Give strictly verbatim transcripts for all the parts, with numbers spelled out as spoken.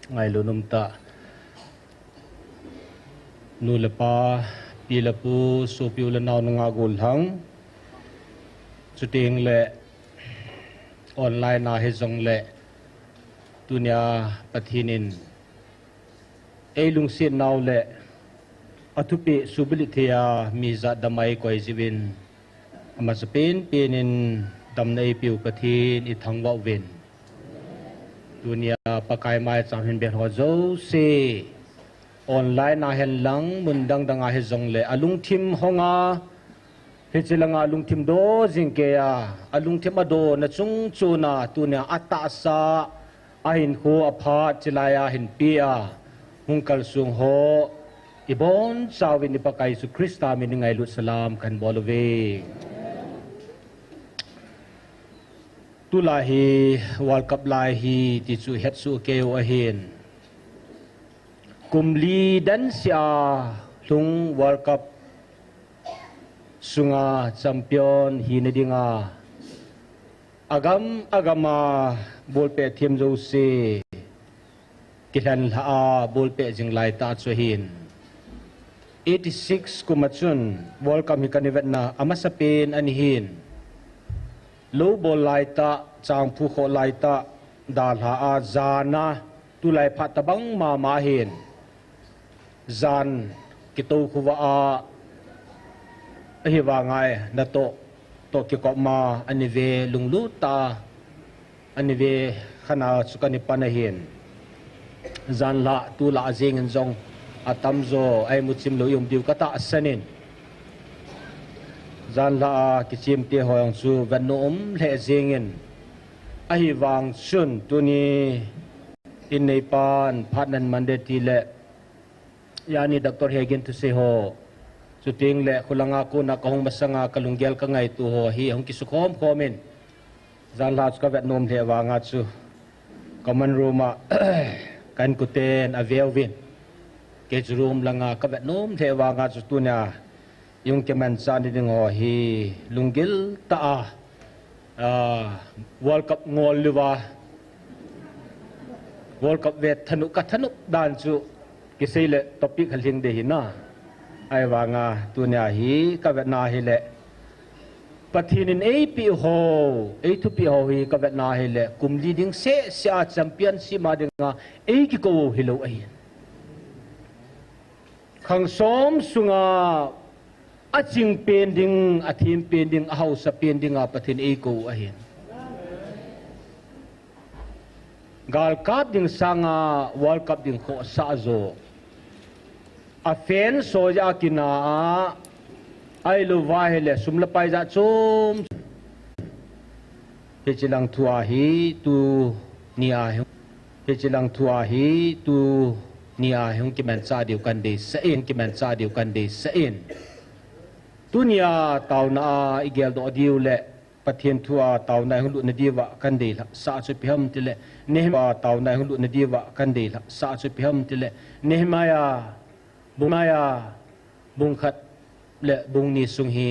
Ngailut umtah nu le pa, pi le pu, sopi u le nao nungah gollhang, chuteng le online a hijongle tunia Pathen in eilungset nau le athupeh subalit thei a mi jat dam a eikoi jiuvin, amasapen pen in damna eipeu Pathen ithangvah uvin. Tunia Pakai maicham hin bel ho jouse, online a henlang mun dang dang a hijongle alungthim hong a, hiche langa alungthim do jing kei a, alungthim adona chung chon a, tunia atahsa, ahinkho aphat chilai a hinpia hung kalsong ho, ibonchauvin i Pakai Jesu Christa min in ngailut salam kahin bol uve. Tulai hi World Cup lai ahi ti chu hetsoh kei u ahin. Kum li dan seh a lhung World Cup sunga champion hina dinga agam agam a bolpeh them jouse kilhen lhah a bolpeh jing laitah chu ahin. Eighty six kum a chun World Cup hi kana vetna amasapen ana hin. Lou bol laitah, changphu khoh laitah, dalha a jan a, tulai phat tobang mama hin. Jan kitou khovah a, ahivanga natoh toh kikop ma ana ve lunglut tah a ana ve khan a chu kana pan ahin. Jan lhah tulai jeng in jong atamjo a imuchim lou i um diu katahsan in. Jan lhah a kichim te ho jong chu vetnom um lheh jeng in. Ahivang chun tuni in neipan phat nan man de ti le, yani Doctor Hegin thusei ho, chuteng le khulanga kona kahung masanga kalunggel kangaito ho hi hung kisukhom khom in. Jan lhah chu kavetnom lheh vanga chu common room a ka inkoten ave uvin. Kei chu room langa kavetnom lheh vanga chu tunia i hung kimanchah ni ding ho hi lunggil tah a, ah, World Cup ngol louva, World Cup ve thanop ka thanop dan chu kisei le topic kha lhing de hina. Ahivanga tunia hi kavetna hile Pathen in eipeh ho, eithupeh ho hi kavetna hile kum li ding seh seh a championship a dinga eikiko hilou ahi. Khang som sunga aching pen ding, athem pen ding, ahaosa pen dinga Pathen eiko ahin. Galkap ding sanga World Cup ding khohsah jo. A fan soja kina a, ahilouva hile sum le pai jat chom. Hiche lang thu a hi tunia hi, hiche lang thu a hi tunia hi hung kimanchah diu kahin deisah in, kimanchah diu kahin deisah in. Tunia taona a i geldoh diu le Pathen thu a taona i hung lutna diuva kahin deisah chu ipi ham tile, Nehemiah a taona i hung lutna diuva kahin deisah chu ipi ham tile, Nehemiah bung, Nehemiah bung khat le bung ni sung hi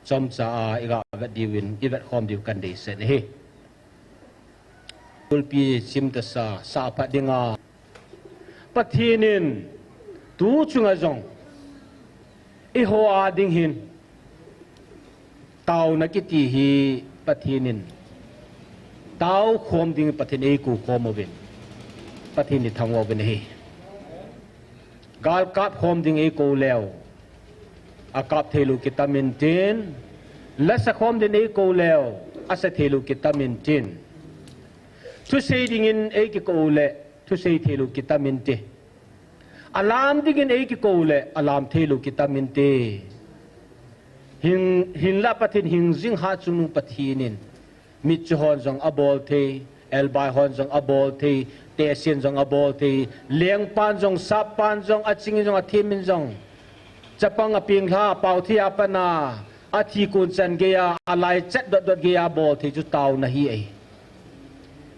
chomcha a i gavet diuvin, i vetkhom diu kahin deisah in ahi. Kulpi chimtasa, sah phat dinga. Pathen in tu chunga jong eiho a ding hin taona kiti hi Pathen in taokhom ding Pathen eiko khom uvin. Pathen ithangvah uvin ahi. Galkap khom ding eiko leu, akap theilou kitam intin, lasa khom ding eiko leu, asa theilou kitam intin. Thusei dingin eikiko le, thusei theilou kitam inte. Alam dingin eikiko le, alam theilou kitam inte. Hin, hinla Pathen hing jing hatchungnung Pathen in, mitcho hon jong abol thei, elbai hon jong abol thei, tehsen jong abol thei, lengpan jong, sappan jong, achingin jong, athemin jong, chapang apeng lha, apao thei a pat a, athi kon chan geiya, alaichat dot dot geiya abol thei chu taona ahi.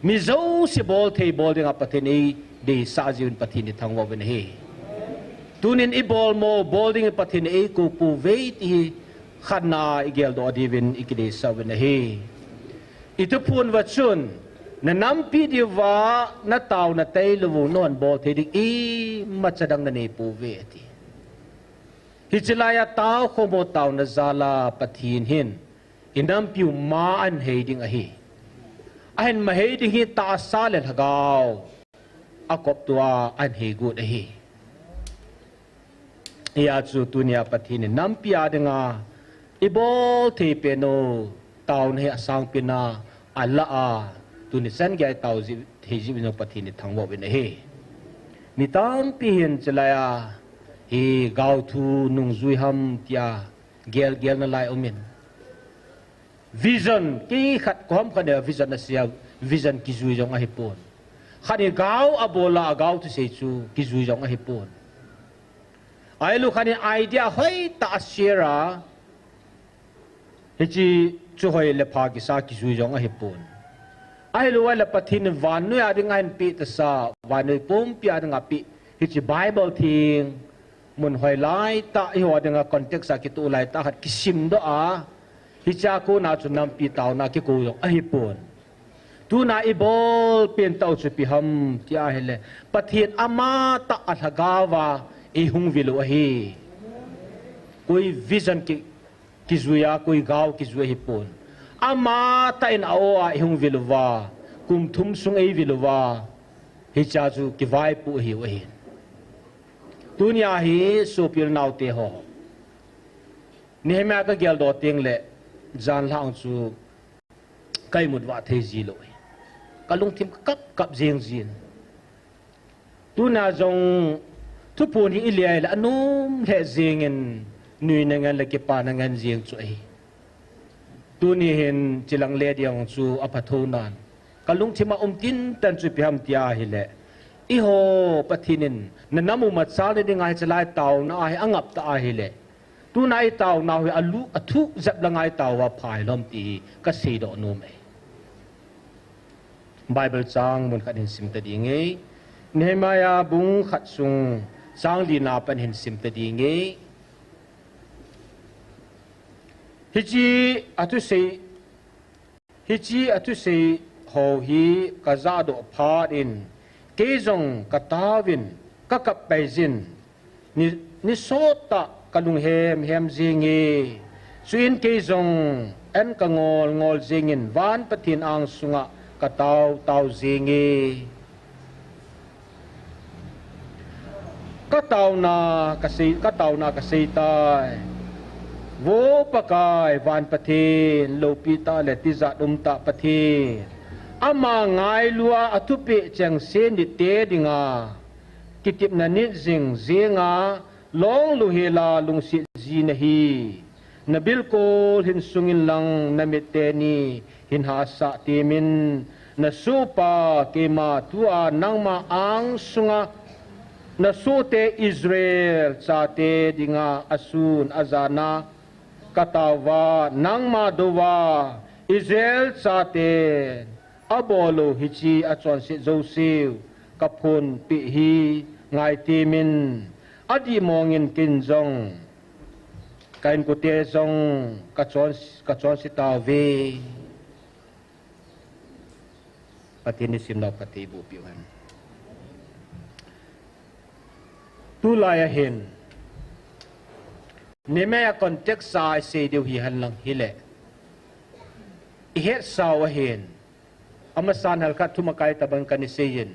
Mi jouse bol thei bol dinga Pathen eideisah jiuvin Pathen ithangvah uvin ahi. Tunin ibol mo, bol dingin Pathen eiko pouve ti hi khatna a i geldoh diuvin i kideisah uvin ahi. I thuphon uva chun, Na nampi diuva na tauna tailou u nahon bol thei ding imacha dang nanei pouve ati. Hiche laiya tao khomo tauna jal a Pathen hin i nampiu ma ahin hei ding ahi. Ahin ma hei ding hi tahsa le lhagao akop tua ahin hei got ahi. Hijeh chun tunia Pathen in nampi a dinga i bol thei pen u tauna hi asangpen a alah a, tuni chan gei a i tao ji thei jiu vin jong Pathen i thangvah uvin ahi. Mi tampi hin hiche laiya hi gaothu nungjui ham tia gel gel nalai um in. Vision, kei khat kom khat nia vision asei a, vision kijui jong ahipon. Khat in gao abol a, agao thusei chu kijui jong ahipon. Ahilou khat in idea hoitah a share a, hiche chu hoi le pha kisa kijui jong ahipon. Ahilou le Pathen in vannoi a dinga ahin peh tahsa, vannoi pumpi a dinga peh, hiche Bible theng, mun hoi laitah, eiho dinga context a kitoh laitah khat kisimdoh a, hichea kona chu nampi taona kikou jong ahipon. Tuna i bol pen tah u chu ipi ham tia ahile, Pathen amatah a lhagao va eihung vil u ahi. Koi vision ki, kijui a, koi gao kijui ahipon. Amatah in a-o a eihung vil uva, kum thum sung eivil uva, hichea chu kivaipoh ahiu ahi. Tunia hi sopi le naote ho, Nehemiah kageldoh tengle, janlhah chu ka imut vah thei jilou ahi. Kalungthim kakap kap jeng jin. Tuna jong thuphon hi ile ahile anom lheh jengin, nuina ngen le kipana ngen jeng chu ahi. Tuni hin chilang le ding chu apha thou nan, kalungthim a um tintan chu ipi ham tia ahile, eiho Pathen in nanam u machal na dinga hiche lai taona a hi angap tah ahile, tuna i taonau hi alu, athuh jep langa i tao uva pha hilou ham ti hi kaseidoh nom e. Bible chang mun khat hin sim ta ding e. Nehemiah bung khat sung chang lina pan hin sim ta ding e. Hiche athusei, hiche athusei ho hi kajahdoh phat in, kei jong kataovin, kakap pai jin, ni, ni sot tah kalung hemhem jenge. Chuin kei jong an kangol ngol jengin van Pathen angsunga katao tao jenge. Kataona kasei, kataona kasei tai. Vo Pakai van Pathen, loupi tah le tijat um tah Pathen, ama ngailua athupeh chengse nitte dinga kitepna nit jing jenga, long louhela lungset ji nahi. Nabilkol hin sungin lang namit teni hin hahsat temin, nasohpa keima tua nangma angsunga nasohte Israel chate dinga asun ajana kataova, nangma douva Israel chaten abol u hiche achonset jouseu kaphonpeh hi ngai temin, adih mongin ken jong, ka inkote jong kachon, kachonse tauve. Pathen in simnau phatthei boh peh u hen. Tulai ahin, Nehemiah context a isei diu hihen lang hile, ihetsau ahin, amasan hal khat thumakai tabang kana seiyin,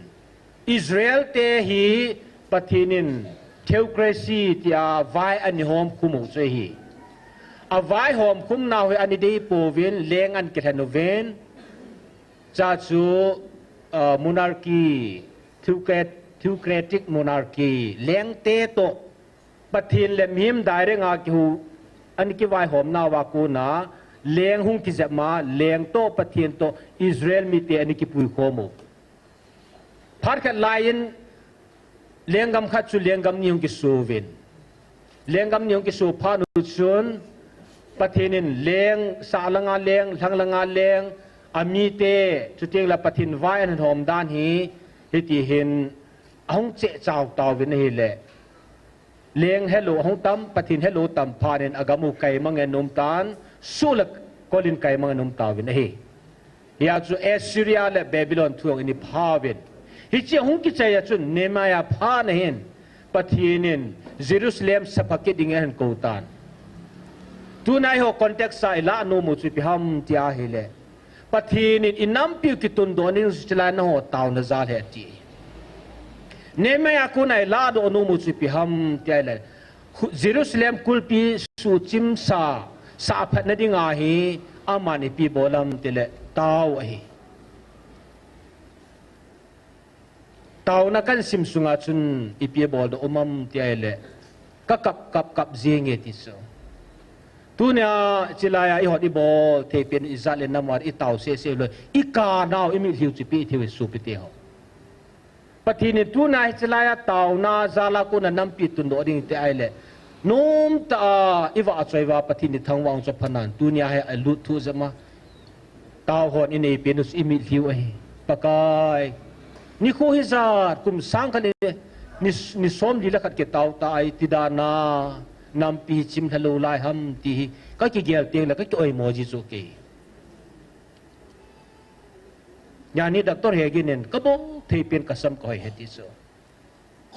Israel te hi Pathen in theocracy tia vai ana homkhum u chu ahi. Avaihomkhum nau hi ana deipouvin, leng ana kilhen uvin, cha chu, uh, monarchy, theocrat-, theocratic monarchy, lengte toh Pathen le mihem direct a kihou, ana kivaihom nauva kona, leng hung kijepma, leng toh Pathen toh Israel mite ana kipuikhom u. Phat khat laiyin, lenggam khat chu lenggam ni hung kisouvin. Lenggam ni hung kiso phat u chun, Pathen in leng, sahlanga leng, lhanglanga leng, amite, chutengle Pathen vai ana hom dan hi, hitihin, ahung chehchau tauvin ahile, leng helou ahung tam, Pathen helou tam phat in agam u kaimangin aumtan, soh le kol in kaimangin aumtauvin ahi. Hia chu Assyria le Babylon thu hung in iphauvin. Hiche hung kichai a chun Nehemiah phat nahin Pathen in Jerusalem saphakit ding ahin kou tan. Tuna eiho context a ilah nom u chu ipi ham tia ahile, Pathen in inampiu kitundoh ding chu chulai nangho taona jal ahi ati. Nehemiah a kona ilah doh nom u chu ipi ham tia ahile, Jerusalem kulpi suhchimsa, sahphatna dinga hi aman ipi bol ham tile tao ahi. Taona kahin sim sunga chun ipi bol doh um ham tia ahile, ka kap kap kap jenge ti chu. Tunia chulai a ihon ibol thei pen ijat le nam uva itao sese lou, ikanau imitlhiu chu ipi thei u sopite ho. Pathen in tuna hiche laiya taona jal a kona nampi tundoh ding tia ahile, nomtah a ivahchoi uva Pathen ithangvah chu aphanan, tunia hi alut thu jep ma. Tao hon inei pen u chu imitlhiu ahi. Pakai, nikho hijat kum sang khat ni, ni, ni somli le khat kitao tai, ti dan a nampi chim lha lou lai ham ti hi kakigel tengle kaki oimo ji chu kei. Nia ni Doctor Hegin in kabol thei pen kasam kahoi e ti chu.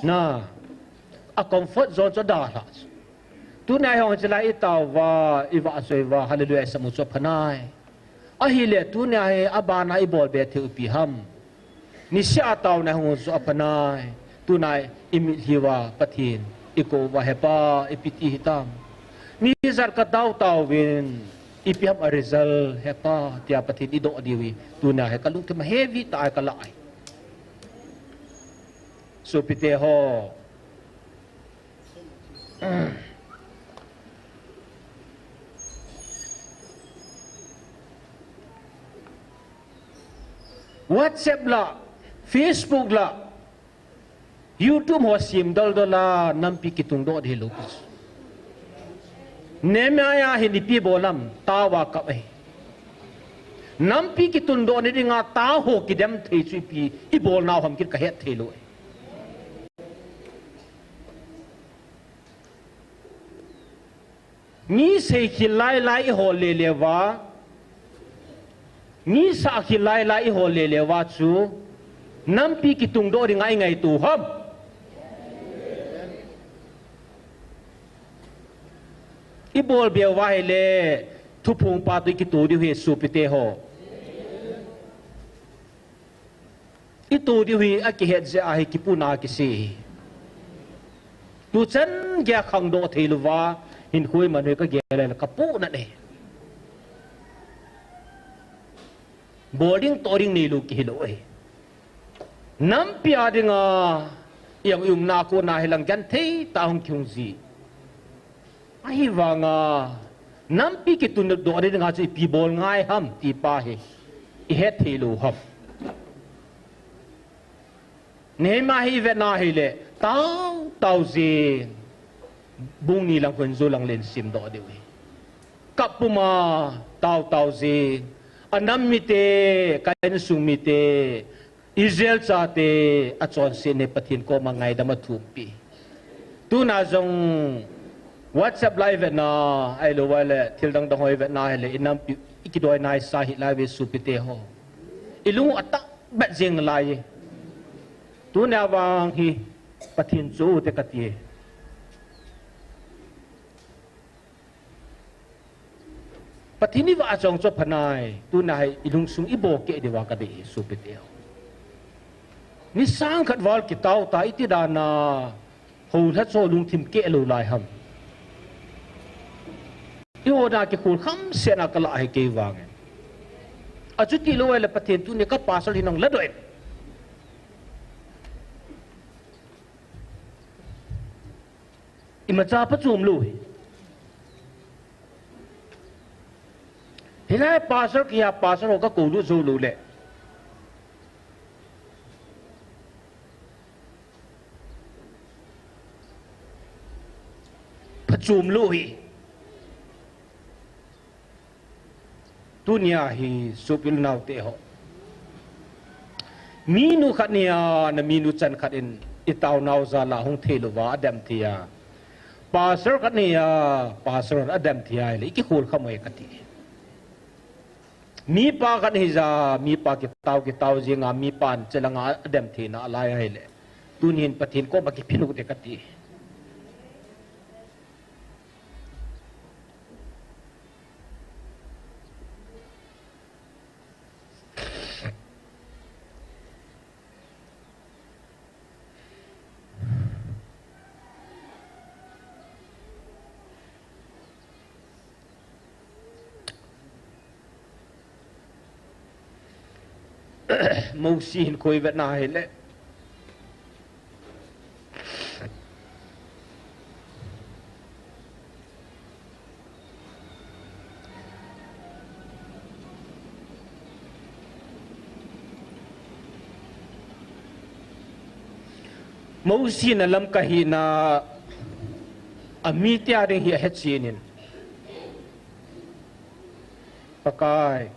Na, a comfort zone chu adalhah chu. Tunia hi hung chulai itao uva, ivahchoi uva, hallelujah isam u chu aphanai. Ahile tunia hi abana ibol be thei u ipi ham. Niseh a taona hung u chu aphanai. Tuna imitlhi uva Pathen ikou uva, He Pa, ipi ti hitam. Nijat katao taovin, ipi ham a result, He Pa, tia Pathen idoh diu hi. Tunia hi kalungthim a heavy tah a kalah ahi. Sopite ho. WhatsApp la, Facebook la, YouTube ho sim dol dol a nampi kitungdoh ding hilou. Nehemiah hin ipi bol ham, tao a kap ahi. Nampi kitundoh na dinga tao ho kidem thei chu ipi ibolnau ham kit kahet thei lou ahi. Mi seikhel lai lai ihol le le uva, mi sahkhel lai lai ihol le le uva chu nampi kitungdoh dinga ingaito u ham. Ibol be uva ahile thuphong pa toh ikito diu ahi sopite ho. Ito diu hi akihet jeh a hi kipuna kisei. Tuchan geiya khangdoh thei louva hinkho iman u hi kagel le kapunan ahi. Bol ding toh ding neilou kihi lou ahi. Nampi a dinga, i-ang i-umna a kona hilang genthei tah a hung kihung ji. Ahivanga, nampi kitundoh na dinga chu ipi bol ngai ham ti pa hi ihet thei lou ham. Nehemiah hi ivet na hile, tao tao jing, bung ni lang khun jou lang le isim doh diu ahi. Kap puma tao tao jing, anam mite, ka insung mite, Israel chate achonset ni Pathen koma ngaidam athumpi. Tuna jong WhatsApp live vetna, ahilou le thil dang dang ho ivetna hile, inampi, ikidoi naisa hih lai uve sopite ho. Ilung u atah bet jing lai e. Tuna vang hi Pathen chu ute kati e. Pathen ivahchoi chu aphanai, tuna hi ilungsung ibohkeh diuva kadei e sopite ho. Ni sang khat val kitao ta iti dan a, houlha chu lungthim keh lou lai ham. Iho na kikhol kham sena kalah hi kei vangin. Achuti lou le Pathen tuni ka pastor hi nang ladoh in. Imacha phachom lou hi. Hilai pastor kia pastor ho ka koulut jou lou le. Phachom lou hi. Tunia hi sopi le naote ho. Minu khat nia, na minu chan khat in itaonau jal a hung thei louva, adem thei a. Pastor khat nia, pastor adem thei a, le ikikhol kham e kati. Mipa khat hija, mipa kitao, kitao jinga, mipan chelanga adem theina alai ahile. Tunin Pathen koma kiphin u te kati. Mosi hin koi vetna hile. Mosi na lamkai hina, amite a ding hi ahetchen in. Pakai.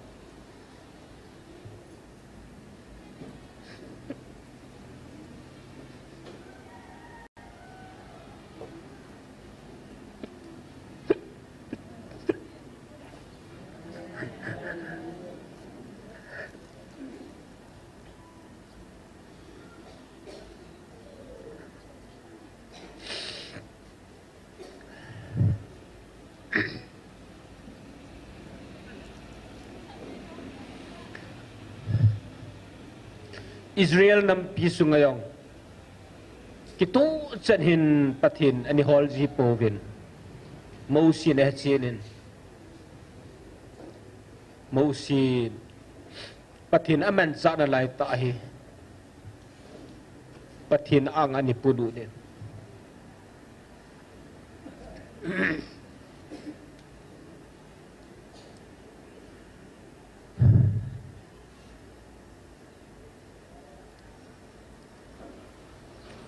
Israel nampi sunga jong kituh chet hin Pathen in ana hol ji pouvin. Mosi in ahetchen in. Mosi in Pathen amanchahna laitah hi Pathen anga ana polut in.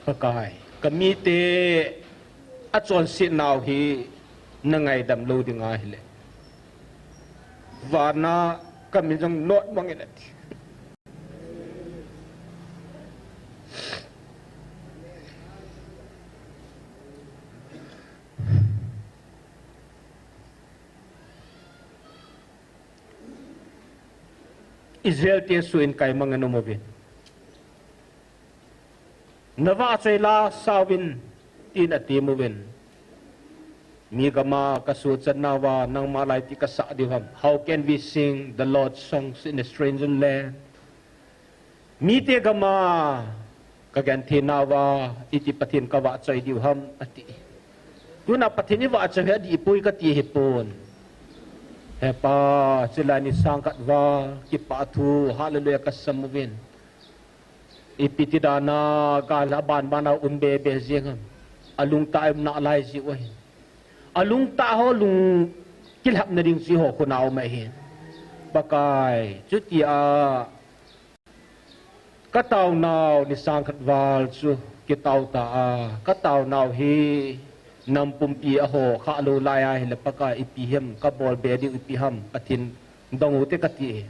Pakai, kamite achonsetnau hi nangaidam lou ding ahile, vana kamin jong not mang in ati. Israel te suin kaimang in um uvin. Navahchoi la sauvin, tin atem uvin. Mi gama kasuhchat nauva, nangma lai iti kasah diu ham? How can we sing the Lord's songs in a stranger land? Mite gama kagenthei nauva, iti Pathen kavahchoi diu ham, ati. Tuna Pathen ivahchoi hi adih poi kati hipon. He Pa, chulai ni sang khat val, kipah thu, hallelujah kasam uvin. Ipi ti dana, gal abanbana um bebe jeng ham. Alungtah a um nalai jiu ahi. Alungtah ho lung kilhapna ding chu eiho khut a um ahi. Pakai, chutia kataonau ni sang khat val chu kitao ta a, kataonau hi nam pumpi a ho khalou lai ahile Pakai ipi ham, kabol be diu ipi ham, Pathen dong ute kati.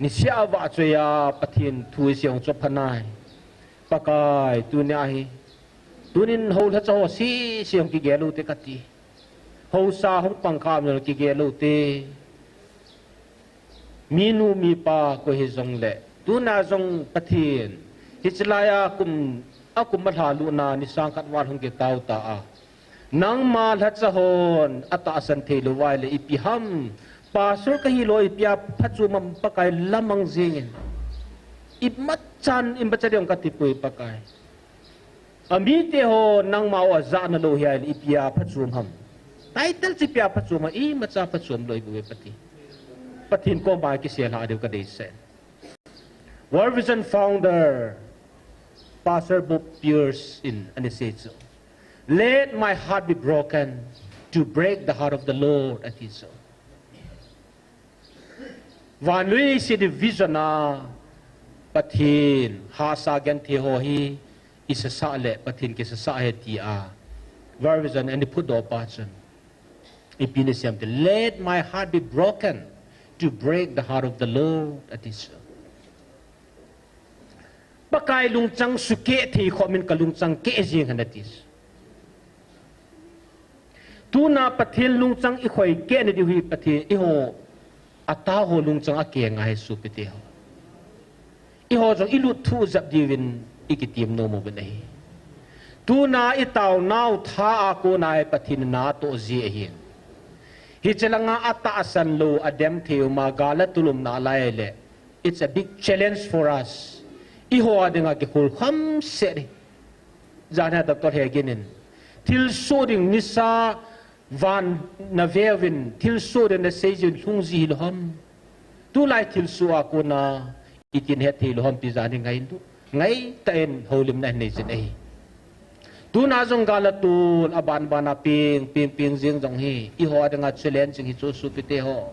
Niseh a vahchoi a Pathen thu isei u chu apha nai. Pakai, tunia hi, tunin houlhacha ho sese hung kigel ute kati. Haosa hung pang kha um jong kigel ute. Minu mipa koi hijongle, tuna jong Pathen, hiche laiya kum, akum alha lutna ni sang khat val hung kitao ta a, nangma lhacha hon atahsan thei lou uva ahile ipi ham? Pastor kahi lou, ipi a phachom ham Pakai, lamang jeng in. Imacha, imacha ding kati poi Pakai. Amite ho nangma u ajahna lou hi ahile ipi a phachom ham? Title chu ipi a phachom ham? Imacha phachom lou ihiuve Pathen. Pathen koma kisei lha diu kadeisah. World Vision founder Pastor Bob Pierce in ana sei chu, "Let my heart be broken to break the heart of the Lord," ati chu. Vanlui si di vision a Pathen hahsa genthei ho hi isasah le Pathen kisasah ahi tia World Vision ana phutdoh pa chun ipi ana sei em ti, "Let my heart be broken to break the heart of the Lord," ati chu. Pakai lungchang sukeh thei khom in kalungchang keh jeng hen ati. Tuna Pathen lungchang ikhoi keh na diu hi Pathen eiho atao ho lungchang a keng ahi sopite ho. Eiho jong ilut thu jep diuvin ikitem nom uvin ahi. Tuna itaonau tha a kona hi Pathen in natoh ji ahin. Hiche langa atahsan lou, adem thei uma gal a tulum nalai le. It's a big challenge for us. Eiho a dinga kikhol kham set hi. Jan hi doctor Hegin in, thilsoh ding nisa van na veuvin, thilsoh ding nasei jiuvin lhung ji hilou ham. Tulai thilsoh a kona itin het thei lou ham ti jan hi ngai, ngaitah in houlimna hin nei jin ahi. Tuna jong gal a tul aban ban a ping, ping, ping jing jong hi, eiho a dinga challenge jing hi chu sopite ho.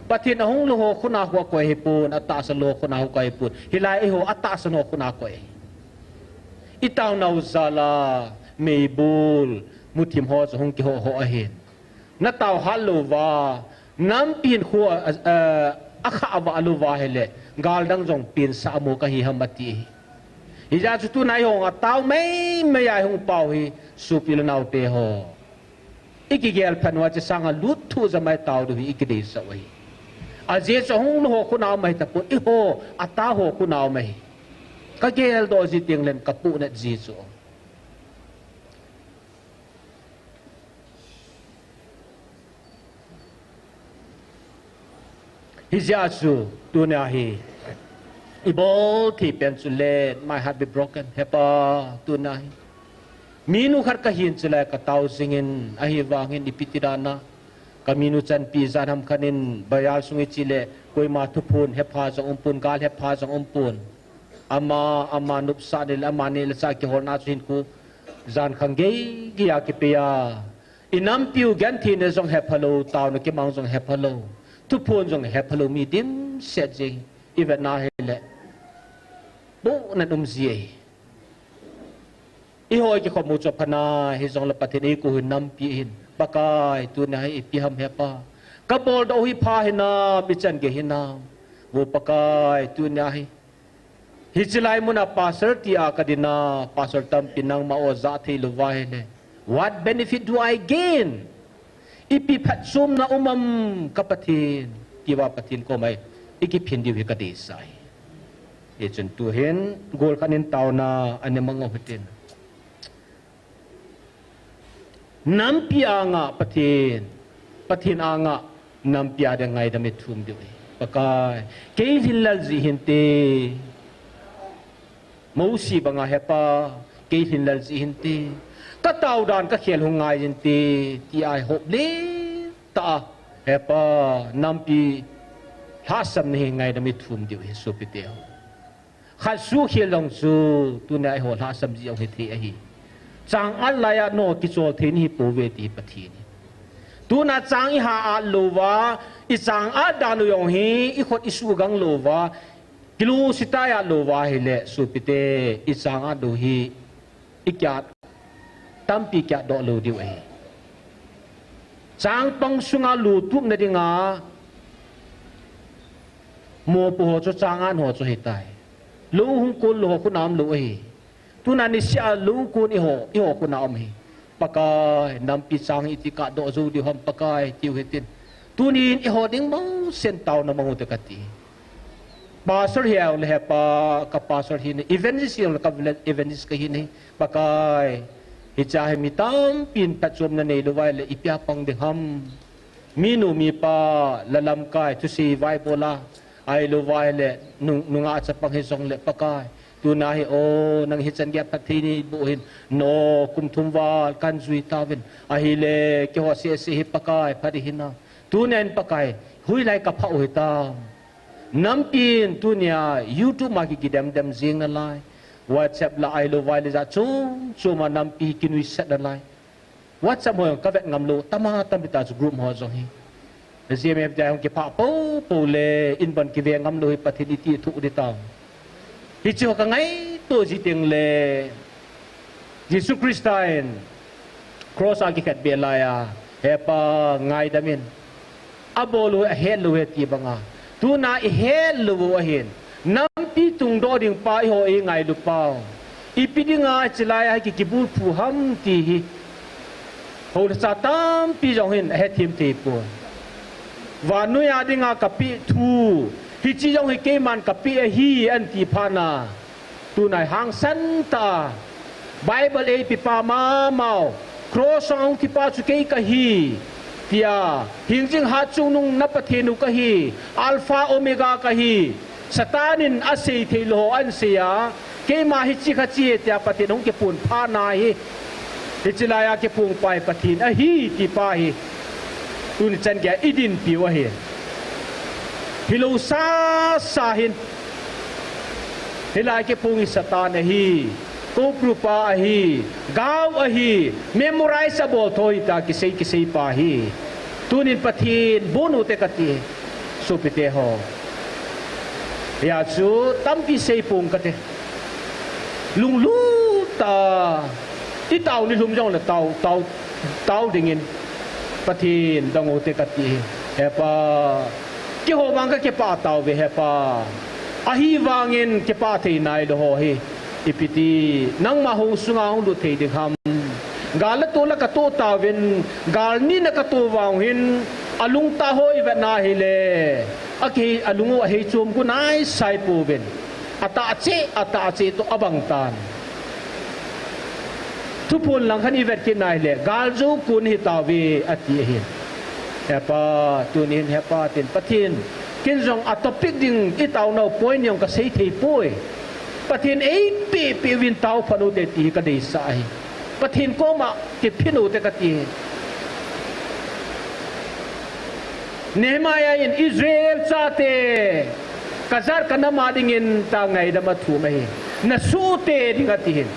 Pathen ahung lou ho khut a hung koi hipon, atahsan lou ho khut a hung koi hipon. Hilai eiho atahsan ho khut a koi. Itaonau jal a, meibol, muthim ho chu hung kiho ho ahin. Natao hat lou va, nampi hin khu, a, a, akha va lou va hile, gal dang jong pinsah mo kahi ham ati. Hijeh chun tuna eiho a tao mei mei a hung pao hi, sopi le naote ho. Ikigel phat uva hiche sanga lut thu jep mai tao diu hi ikideisah u ahi. Ajeh chu ahung lou ho khut a um ahi tapon, eiho, atao ho khut a um ahi. Kageldoh ji teng len kapuhnat ji chu. Hijeh chun, tunia hi, ibol thei pen chu let, my heart be broken, Hepa, tunia hi. Minu khat kahin chuleh katao jingin, ahivangin ipi ti dan a, kaminu chanpi jan ham khat in, bazar sung iche le, koima thuphon hepha jong umpon, gal hepha jong umpon. Ama, ama nopsah nile, ama nehsah kiholna chu hinkho jan khang gei gei a kipei a. Inampiu gentheina jong hephalou, taona kimang jong hephalou. Thuphon jong hephalou, mi dimset jeng. Ivetna hile. Bohna um ji ahi. Eiho ikikhom u chu apha nai, hijongle Pathen eikou hi nampi ahin. Pakai, tunia hi ipi ham Hepa. Kaboldoh u hi pha hinam, ichan gei hinam. Vo Pakai, tunia hi. Hiche lai muna pastor tia kadin a, pastor tampi nangma o ja thei lou va hile. What benefit do I gain? Ipi phatchomna um am ka Pathen, tia Pathen koma ikiphin diu hi kadeisah ahi. Hichun tuhin, gol khat in taona, ana mang u hitin. Nampi anga Pathen, Pathen anga nampi a ding ngaidam ithum diu ahi. Pakai, kei lhinlel jeh hinte. Mosi banga Hepa, kei lhinlel jeh hinte. Katao dan kakhel hung ngai jinte, tia ihop le ta a. Hepa, nampi lhahsamna hi ngaidam ithum diu ahi sopite ho. Khat sukhel jong chu, tunia eiho lhahsam ji jong hithei ahi. Chang at laiya nangho kichol thei nahi pouve ti hi Pathen ahi. Tuna chang iha at lou va, ichang at dan u jong hi, ikhut isuhgang lou va, kilungset at lou va hile, sopite, ichang at lou hi, ikiat, tampi kiatdoh lou diu ahi. Changpang sunga lu tupna dinga, mopo ho chu chang at ho chu ahitai. Lou hung kon lou ho khut a um lou ahi. Tuna niseh a lou kon eiho, eiho khut a um ahi. Pakai, nampi chang hi iti katdoh jou diu ham Pakai, tiu hitin. Tunin eiho ding bangsen taona mang u te kati. Pastor hiu le Hepa, ka pastor hi ne, evangelist hiu le ka evangelist kahi ne. Pakai, hiche hi mi tampin phatchomna neilou va hile ipi a pang ding ham. Minu mipa, la lamkai, thusei vaibol a, ahilou va hile, nung, nungah chapang hijongle Pakai. Tuna hi o, nang hichan gei a phatthei neiboh hin, nangho kum thum val kahin jui tauvin. Ahile, keiho sese hi Pakai, phat ihi na. Tunin Pakai, hoilai kaphah u hitam. Nampin tunia YouTube ma kikidem dem jing nalai. WhatsApp la ahilou vai le jat chom chom a nampi kinuisat nalai. WhatsApp ho jong kavet ngam lou, tama tampi ta chu group ho jong hi. G M F T I hung kiphah popo le, in ban kive ngam lou hi Pathen iti thuh ding tam. Hiche ho kangaito ji teng le, Jesu Christa in cross a kikhetbeh laiya, Hepa ngaidam in. Abol u ahet lou ahi ti banga. Tuna ihet lou u ahin. Nampi tungdoh ding pa eiho eingailu pau. Ipi dinga hiche laiya hi kikibulphu ham ti hi. Hoilai cha tampi jong hin ahethem thei pon. Vannoi a dinga kapeh thu, hiche jong hi keiman kapeh ahi, anti phat na. Tunai hangsan tah a, Bible eipe pa mamau, cross a hung thi pa chu kei kahi, tia, hingjing hatchungnung na Pathen u kahi, Alpha Omega kahi, Satan in asei thei lou ho ahin sei a, keima hiche kha hiche ahi tia Pathen hung kipun phat na hi, hiche laiya kipung pa hi Pathen ahi ti pa hi, tuni chan geiya idinpiu ahi. Hilou sasa hin, hilai kipung hi Satan ahi, kouprupa ahi, gao ahi, memorize abol tho ahi tia kisei kisei pa hi. Tunin Pathen bon u te kati, sopite ho. Hia chu tampi seipong kate. Lunglut tah a, itao nilhum jongle tao, tao, tao dingin Pathen dong u te kati. He Pa, keiho vang kakipah tauve He Pa. Ahivangin kipah thei nailou ho hi, ipi ti nangma hou sunga hung lut thei ding ham? Gal le tol a katoh tauvin, gal nina katoh vang hin, alungtah ho ivet na hile, akihei, alung u ahei chom gu naisai pouvin, atah cheh, atah cheh toh abang tan. Thuphon lang khat ivet kit na hile, galjou kon hitauve, ati ahi. He Pa, tunin He Pa tin, Pathen, ken jong a topic ding itaonau point jong kasei thei poi. Pathen eipeh peh uvin taophat u te ti hi kadeisah ahi. Pathen koma kiphin u te kati. Nehemiah in Israel chate, kajat kanam a dingin tia ngaidam athum ahi. Nasohte ding ati hin.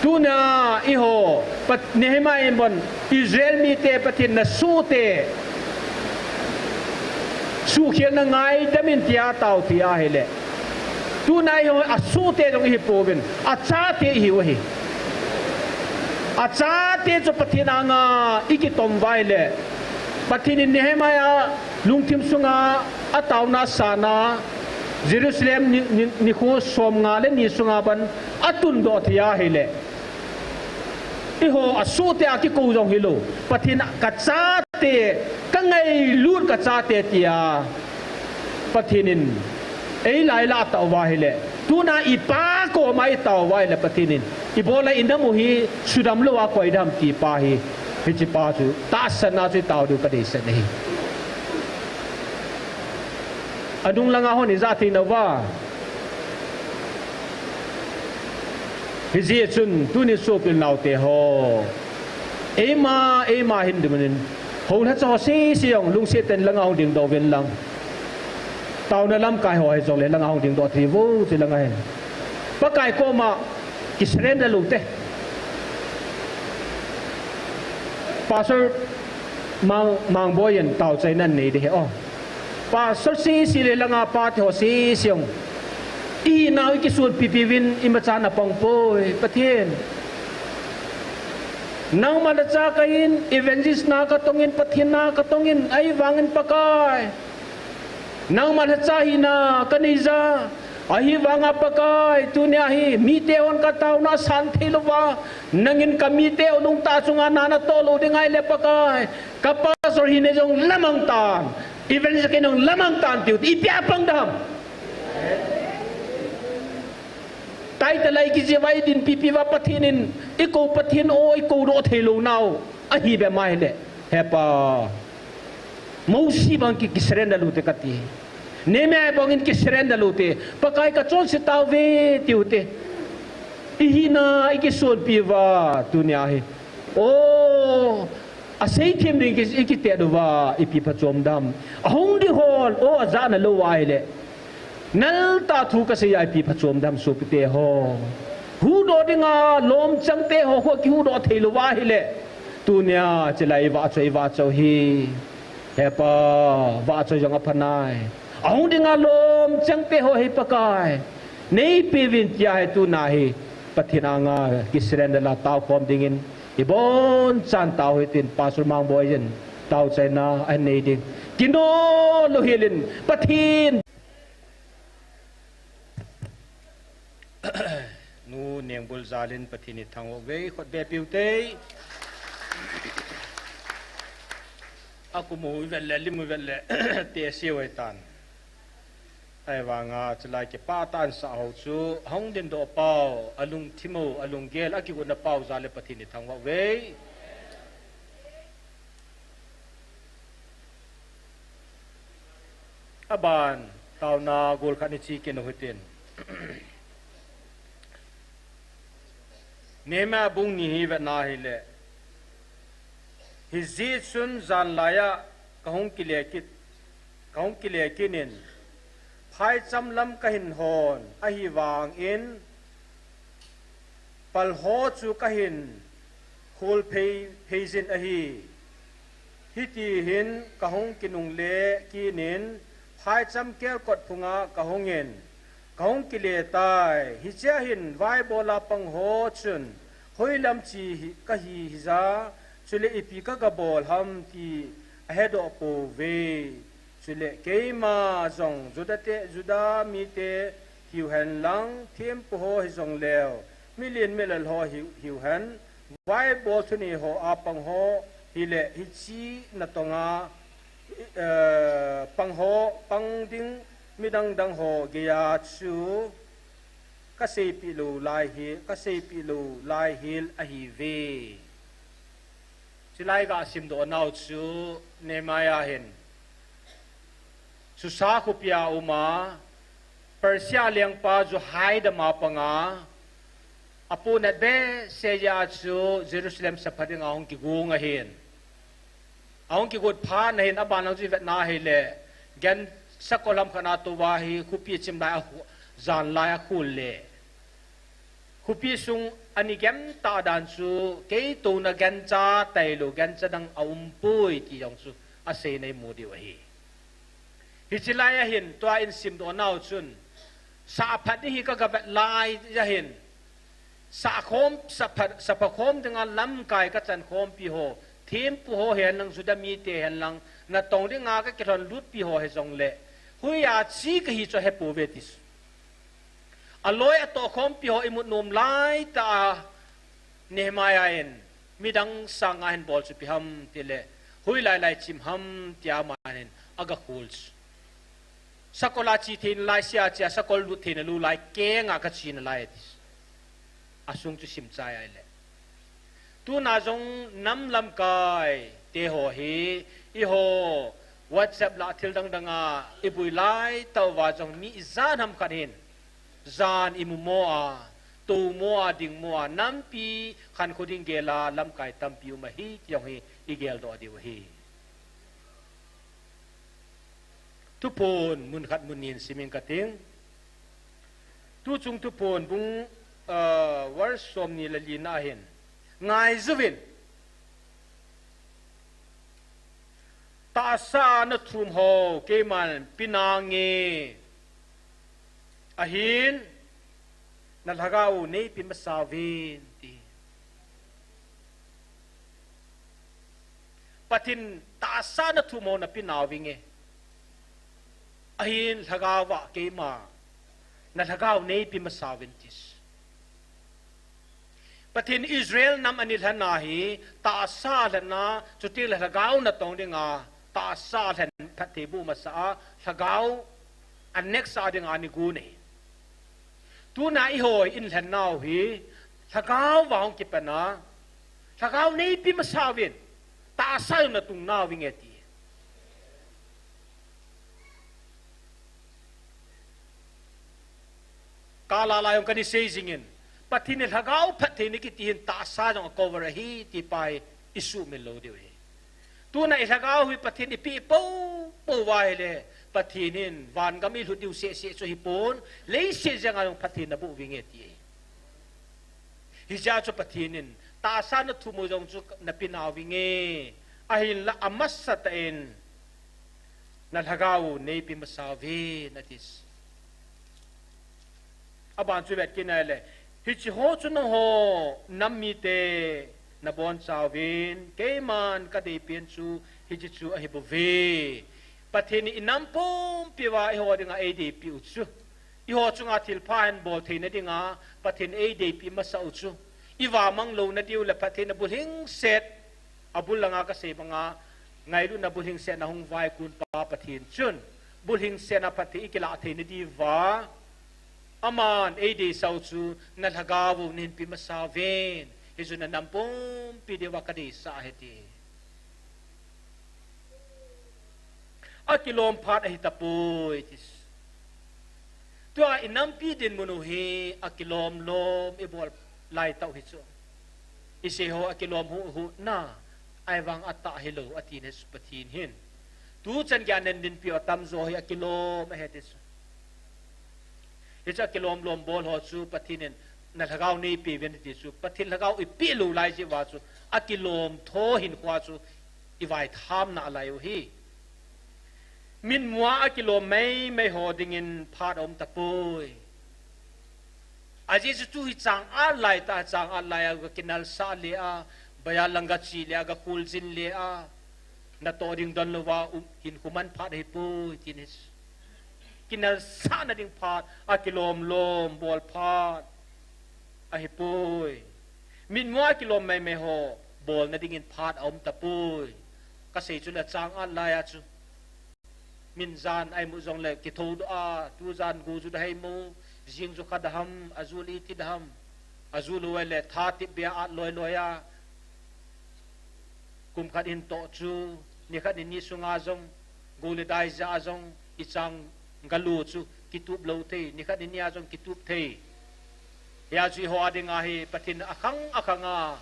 Tuna eiho, Pat-, Nehemiah in bon, Israel mite Pathen nasohte, suhkhelna ngaidam in tia atao thei ahile, tuna eiho asohte jong ihi pouvin, achate ihiu ahi. Achate chu Pathen anga ikitom uva ahile, Pathen in Nehemiah lungthim sunga ataona asana, Jerusalem ni, ni, nikho somnga le ni sunga ban atundoh thei ahile, eiho asohte a kikou jong hilou, Pathen kachate, kangailut kachate tia Pathen in eilailah atao uva ahile, tuna ipa koma itao uva ahile, Pathen in ibola inam u hi sudam louva koi ding ham ti pa hi, hiche pa chu tahsanna chu itao diu kadeisah ahi. Anung langa hon ija thei nauva. Hijeh chun tuni sopil naote ho, eima, eima hin dimin, houlhacha ho sese jong lungset tah in langa hung dingdoh uvin lang, taona lamkai ho hijongle langa hung dingdoh thei uvo, hiche langa hin Pakai koma kisurrender lou te. Pastor Mang, Mangboi in taochaina anei ding ahi o. Pastor sese le langa pate ho sese jong, ihinau ikisonpipi uvin imacha napang poi, Pathen. Nangma lhacha kahin, evangelist na katongin, Pathen na katongin, ahivangin Pakai, nangma lhacha hina kaneija, ahivanga Pakai, tunia hi mite hon kataona asan theilouva, nangin kamite u lungtah chunga na natoh lou ding ahile Pakai, ka pastor hina jong lamang tan, evangelist kei jong lamang tan tiu, ipi a pang ding ham? Title a ikijih uva idinpipi uva Pathen in ikou Pathen o ikoudoh theilou nau ahi bep ahile, He Pa, Mosi bang ki, kisurrender lou te kati. Nehemiah bangin kisurrender lou te. Pakai kachonse tauve tiu te. Ihina ikisonpi uva tunia hi, o, aseithem ding ki, ikitet uva ipi phachom ding ham? Ahung ding hon o ajahna lou uva ahile, naltah thu kasei a ipi phachom ding ham sopite ho? Huhdoh dinga lomchangte ho khu akihuhdoh theilou uva ahile, tunia hiche lai ivahchoi, ivahchoi hi, He Pa, vahchoi jong aphanai. Ahung dinga lomchangte ho hi Pakai, neipeuvin tia hi tuna hi Pathen anga kisurrender a taokhom dingin ibonchan tao hitin, Pastor Mangboi in taochaina anei ding. Kino louhel in Pathen Nu Nengbuljalin Pathen ithang uve, khut beh piu te. Aku mu vet le, lim vet le, te siu hitan. Ahivanga, chulai kipah tah in sah ho chu, hung dingdoh pau, alungthim u, alunggel, akigotna pau jal le Pathen ithangvah uve. Aban, taona gol khat ni chi kinu hitin. Nehemiah bung ni hi vetna hile. Hijeh chun janlaiya kahung kile kit, kahung kile kit in, phaicham lam kahin hon, ahivangin, pal ho chu kahin khol phei, phei jin ahi. Hiti hin kahung kinungle kit in, phaicham kelkot phunga kahung in, kahung kile tai. Hichea hin vaibola pang ho chun, hoilam chi hi, kahi hija, chule ipi kagabol ham ti ahedoh pouve. Chule keima jong Juda te, Juda mite hiu henlang, thempu ho hijongleu, milen milal ho hiu, hiu hen, vaibol thunei ho a pang ho hile hiche natonga, eh, pang ho, pang ding midang dang ho geiya chu kaseipeh lou lai hi, kaseipeh lou lai hel ahiuve. Chulai gasimdoh nau chu Nehemiah hin Susa khopia uma, Persia lengpa Jehoiada a panga, aponat behseh jeh a chu Jerusalem sapha dinga hung kigong ahin. Ahung kigot phat nahin aban lang chu ivetna hile, gan sakol ham khat a touva hi khopi chimlai a khu-, janlai a khol le. Khopi sung ani gem tah dan chu, kei touna gancha tailou, gancha dang aumpoi ti jong chu aseina imu diu ahi. Hiche laiya hin, tua isimdoh nau chun, sah phat ding hi kagavet laiya hin, sah khom, sapha, sapha khom dinga lamkai kachan khompi ho, thempu ho hihen lang, Juda mite hihen lang, natong dinga kakilhon lutpi ho hijongle, hoiya che kahi chu ahepouve ti chu. Aloi atoh khompi ho imut nom laitah a Nehemiah in midang sanga hin bol chu ipi ham tile, hoilai lai chim ham tia aman hin agakhol chu. Sakol a che theina lai, sea chea sakol lut theina lou lai, kenga kache nalai ati. Asung chu simchai ahile. Tuna jong nam lamkai te ho hi, eiho WhatsApp lah thil dang danga ibui laitah uva jong mi ijat ham khat hin, jan imu mo a, tou mo a, ding mo a, nampi khankho ding gel a lamkai tampi um ahi ti jong hi igeldoh diu ahi. Thuphon mun khat mun ni in sim inge kating. Tuchung Thuphon bung, ah, verse somni le lina hin, ngaijuvin, tahsa nathum ho keiman pe nange, ahin nalhagao neipe masauvin ti. Pathen in tahsa nathum ho nape nauvinge, ahin lhagao a keima nalhagao neipe masauvin ti. Pathen in Israel nam ana lhenna hi tahsa lhenna, chuteng le lhagao natong dinga tahsa lhen phatthei boh masa a, lhagao anext a dinga ana gon ahi. Tuna eiho in lhennau hi lhagao a hung kipan a, lhagao neipe masauvin, tahsa jong natung nauvinge ti. Kala la jong kana sei jingin, Pathen in lhagao phattheina kiti hin tahsa jong acover ahi ti pa hi isuhmil lou diu ahi. Tuna ilhagao hi Pathen in eipeh poupou uva ahile, Pathen in vangam ilhut diu sehseh chu ahipon, leiset jenga jong phatthei naboh uvinge ti ahi. Hichea chu Pathen in tahsa nathum ho jong chu nape nauvinge, ahinla amasatah in nalhagao neipe masauvin ati. Aban chu vet kit nale, hiche ho chu nangho nam mite nabonchauvin, keiman kadeipen chu hiche chu ahibouve. Pathen in inam pumpi uva eiho dinga eideipeh u chu, eiho chunga thilpha hinbol theina dinga Pathen in eideipeh masa u chu, ivamang louna diu le phattheina bulhingset, abul langa kasei banga, ngailutna bulhingsetna hung vaikun pa Pathen chun, bulhingsetna phatthei i kilah theina diuva, aman ei deisah u chu, na lhagao u neihin pe masa uvin, hichu na nam pumpi diuva ka deisah ahi ati. Akilom phat ahi tapoi, ati. Tua i nampi dinmun u hi akilom lom i bol lai tah u hi chu. I sei ho akilom huhhuh na, ahivang atah hilou, ati na chu Pathen hin. Tuchan geiya nei dinpi u atamjo hi akilom ahi ati chu. Hichu akilom lom bol ho chu Pathen in na lhagao nei pe uvin ati chu. Pathen lhagao i pe lou lai jeh uva chu akilom tho hinkho a chu i vaitham nalai u hi. Mitmua akilom meimei ho dingin phat aum tapoi. Ajeh chu tu hi chang at lai tah, chang at lai a ga kinalsah le a, baya lang ga che le a, ga kholjin le a, natoh ding don louva, um, hinkho man phat ahipoi, ati na chu. Kinalsahna ding phat, akilom lom bol phat ahipoi. Mitmua akilom meimei ho bolna dingin phat aum tapoi. Ka sei chu le chang at lai a chu. Min jan a imu jongle kithodoh a, tujan go ju da hei mo, jing ju kha da ham, ajul iti da ham, ajul u le tha tip bia at loi loi a, kum khat in toh chu, ni khat ni ni sunga jong, go le dai ja a jong, i chang galu chu kitup lou thei, ni khat ni ni a jong kitup thei. Hia chu i ho a dinga hi Pathen akhang akhang a.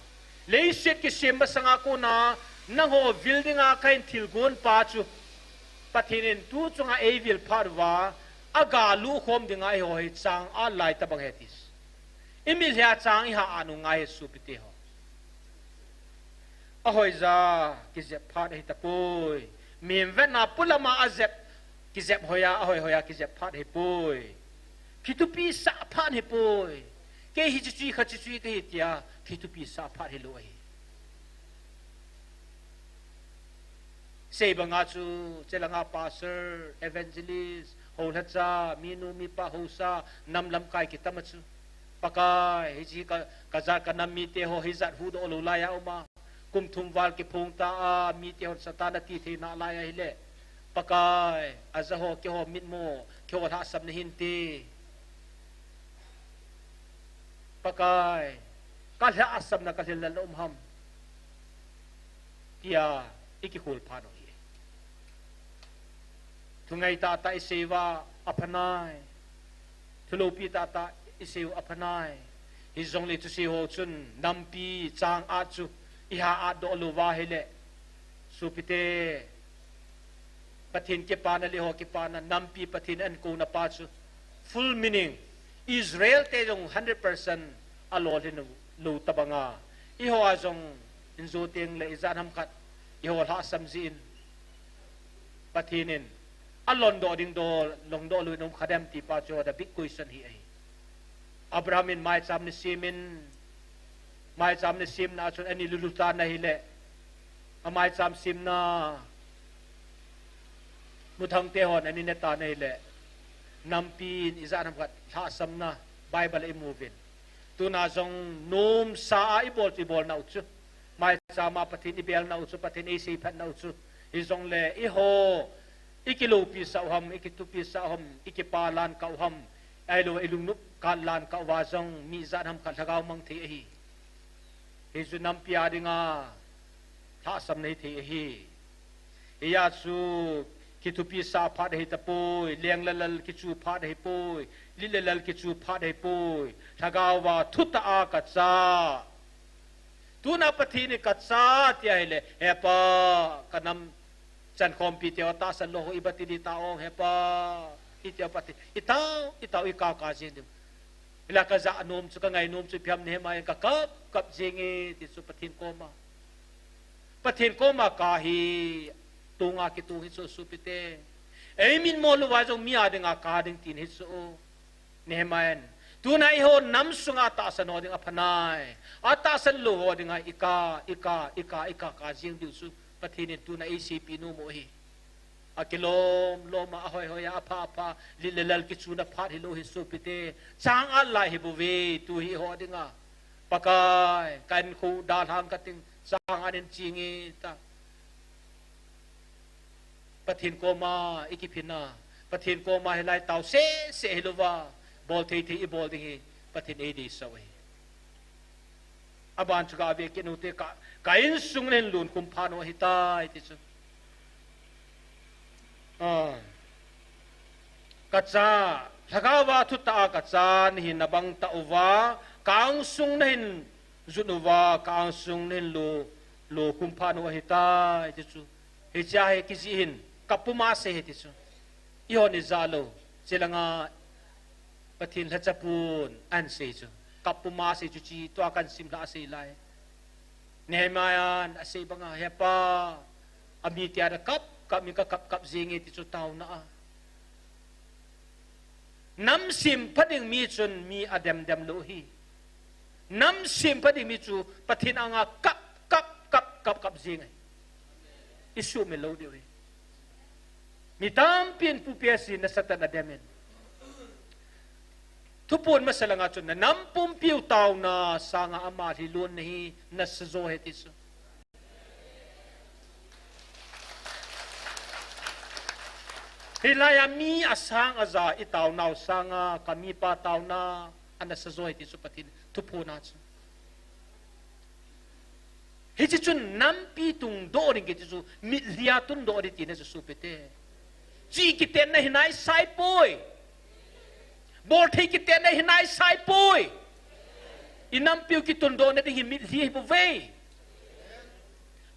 Leiset kisem masanga kona nangho vil dinga kahin thilgon pa chu Pathen in tu chunga ei vil phat uva, aga lukhom dinga i ho hi chang at lai tabang ahi ati. I mitlhi a chang i ha at u ngai hi sopite ho. Ahoija kijep phat ahi tapoi. Mihem vetna pulama ajep, kijep hoiya, ahoi hoiya kijep phat ahipoi. Kithupisah phat ahipoi. Kei hiche chu, khache chu kahi tia kithupisah phat ahilou ahi. Sei banga chu, chelanga pastor, evangelist, houlhacha, minu mipa haosa, nam lamkai kitam a chu. Pakai, hiche ka, kajat kanam mite ho, hijat huhdoh lou laiya uma. Kum thum val kiphong ta a, mite hon Satan ati thei nalai ahile. Pakai, aja ho, keiho mitmu, keiho lhahsam nahinte. Pakai, kalhahsamna kalhilna la um ham. Tia, i kikhol phat u hi. Thungai tahtah i sei uva, apha nai. Thuloupi tahtah i sei u apha nai. Hijongle thusei ho chun nampi chang at chu i ha at doh lou uva ahile. Sopite, Pathen kipana le eiho kipana, nampi Pathen ahin kouna pa chu. Full meaning, Israel te jong hundred percent alolhin lou tabanga. Eiho a jong in jou tengle ijat ham khat, eiho lhahsam jeh in. Pathen in, alon doh ding doh, long doh lou in um kha dem ti pa chu the big question hi ahi. Abraham in maicham ana sem in, maicham ana semna a chun ana lulu tan ahile, amaicham semna, muthang te hon ana ne tan ahile, nampi in ijat ham khat lhahsamna, Bible a i mu uvin. Tuna jong nomsa a i bol chu i bolna u chu. Maicham a Pathen i belna u chu, Pathen ei seiphatna u chu. Hijongle eiho, i kiloupisah u ham, i kithupisah u ham, i kipalan kah u ham. Ahilou, i lungnop kalan kah uva jong, mi ijat ham khat lhagao mang thei ahi. Hichu nampi a dinga, lhahsamna hithei ahi. Hia chu, kithupisah phat ahi tapoi, leng le lal kichu phat ahipoi, lit le lal kichu phat ahipoi, lhagao va thutah a kacha. Tuna Pathen in kacha tia ahile, He Pa, kanam chankhompi teu tahsan lou ho iba ti ding ta ong, He Pa, iteu Pathen, itao, itao, i ka ka jing diu. Hila ka ja nom chu, ka ngai nom chu ipi ham Nehemiah in ka kap, kap jing e, ti chu Pathen koma. Pathen koma ka hi, tonga kitung hi chu sopite. Ei mitmu louva jong mi a dinga ka ding tin hi chu. Nehemiah in. Tuna eiho nam sunga tahsan ho ding apha nai. Atahsan lou ho dinga i ka, i ka, i ka, i ka, ka jing diu chu. Pathen in tuna ei seipeh nom u ahi. Akilom lom a, ahoi hoi a, apha apha, lit le lal kichuna phat hilou hi sopite. Chang at lai hi bou ve, tu hi eiho dinga. Pakai, ka inkho dalhang kating, chang at in ching e ta. Pathen koma i kiphin a, Pathen koma hilai tao sese hilouva, bol thei thei i bol ding hi, Pathen ei deisah u ahi. Aban chu gave kit ute, ka, ka insung nahin lunkhum phat u ahitai ti chu. Ah. Ka cha, lhagao a thutah a ka cha nahin nabang tauva, ka angsung nahin jun uva, ka angsung nahin lo, lokhum phat u ahitai ti chu. Hichea hi kijih hin, kap puma asei hi ti chu. Eihon ija lou, chelanga Pathen lhacha pun ahin sei chu. Kap puma asei chu chi, tua kahin sim lhah asei lai. Nehemiah in asei banga, Hepa, amite a kap, kap mi ka kap, kap jenge ti chu taona a. Nam sempha ding mi chun mi adem dem lou hi. Nam sempha ding mi chu Pathen anga kap, kap, kap, kap, kap jeng ahi. I sumil lou diu ahi. Mi tampin pupi asin nasatah in adem in. Thuphon masa langa chun na nam pumpiu taona sanga ama lhilon na hi nasa jo ahi ti chu. Hilai a mi asang aja i taonau sanga ka mipa taona anasa jo ahi ti chu Pathen thuphon a chu. Hiche chun nampi tungdoh ding kiti chu mitlhi a tundoh ding tina chu sopite. Chi kitenna hi naisai poi. Bolthei kitenna hi naisai poi. I nampiu kitundohna ding hi mitlhi ahibouve.